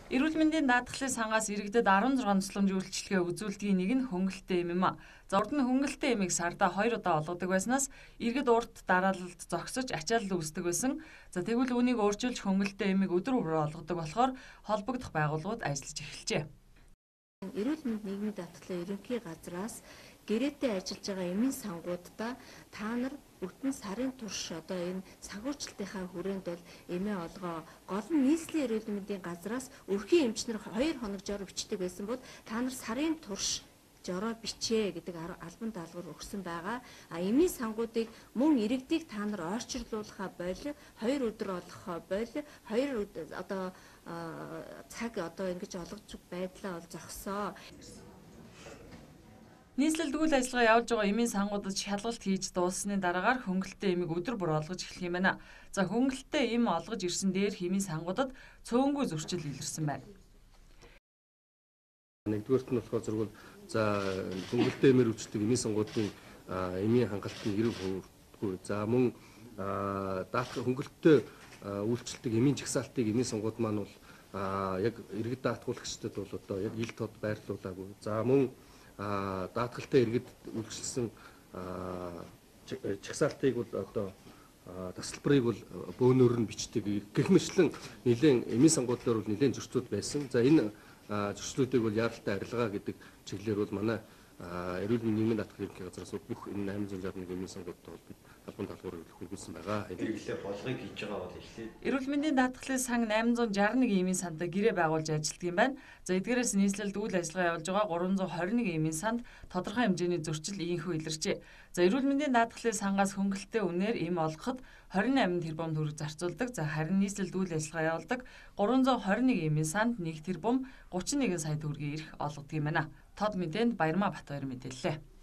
Эрүүл мэндийн даатгалын сангаас иргэдэд 16 тусламж үйлчилгээ үзүүлдгийн нэг нь хөнгөлөлттэй эм юм а. За урд нь хөнгөлөлттэй эмийг сардаа 2 удаа олгодог байснаас иргэд урт дараалалд зогсож ачаалал үүсдэг байсан. За тэгвэл үүнийг өөрчилж хөнгөлөлттэй эмийг өдөр бүр олгодог болохоор холбогдох байгууллагууд ажиллаж эхэлжээ. Эрүүл мэнд нийгмийн даатгалын ерөнхий газраас гэрээтэй ажиллаж байгаа эмийн сангуудаа та нар бүтэн сарын турш одоо энэ санхүүжилтийнхаа хүрээнд бол эмээ олгоо. Гол нь нийслэлийн эрүүл мэндийн газраас өрхийн эмчнэр 2 хоног жор бичдэг байсан бол та нар сарын турш жороо бичээ гэдэг албан даалгавар өгсөн байгаа. А эмийн сангуудыг мөн иргэдийг та нар ойрчрлуулахаа боль, 2 өдөр олгохоо боль, 2 одоо цаг одоо ингэж олгож байдлаа бол зогсоо. Нийслэлд үйл ажиллагаа явуулж байгаа эмийн сангуудад шалгалт хийж дууссаны дараагаар хөнгөлөлттэй эмийг өдөр бүр олгож эхлэх юм байна. За хөнгөлөлттэй эм олгож ирсэн дээрх эмийн сангуудад цөөнгүй зөрчил илэрсэн байна. Нэгдүгээрт нь болохоор зэрэг за хөнгөлөлттэй эмээр үйлчлдэг эмийн сангуудын эмийн хангалт нь 90% хүрдэггүй. За мөн даатгал хөнгөлөлттэй үйлчлдэг эмийн жагсаалтыг эмийн сангууд маань бол яг иргэд даатгуулагчдад бол одоо яг ил тод байрлуулаагүй. За мөн даатгалтай иргэд үйлчилсэн жагсаалтыг бол одоо тасалбарыг бол бөөнөр нь бичдэг. Гэх мэтлэн нэлээд эмийн сангуудлаар бол нэлээд зөрчлүүд байсан. За энэ зөрчлүүдийг бол яаралтай арилгаа гэдэг чиглэлээр бол манай эрүүл мэндийн нийгмийн даатгалын ерөнхий газраас бүх энэ 861 эмийн сангуудад бол бид албан даалгаврыг хүргүүлсэн байгаа. Хэрэглээ болгоё гэж байгаа бол эхлээд эрүүл мэндийн даатгалын сан 861 эмийн сандаа гэрээ байгуулж ажилладаг юм байна. За эдгээрээс нийслэлд үйл ажиллагаа явуулж байгаа 321 эмийн санд тодорхой хэмжээний зөрчил ийнхүү илэрчээ. За эрүүл мэндийн даатгалын сангаас хөнгөлөлттэй үнээр эм олгоход 28 тэрбум төгрөг зарцуулдаг. За харин нийслэлд үйл ажиллагаа явуулдаг 321 эмийн санд 1 тэрбум 31 сая төгрөгийн эрх олгодог юм байна. Тод мэдээнд Баярмаа Батбаяр мэдээллээ.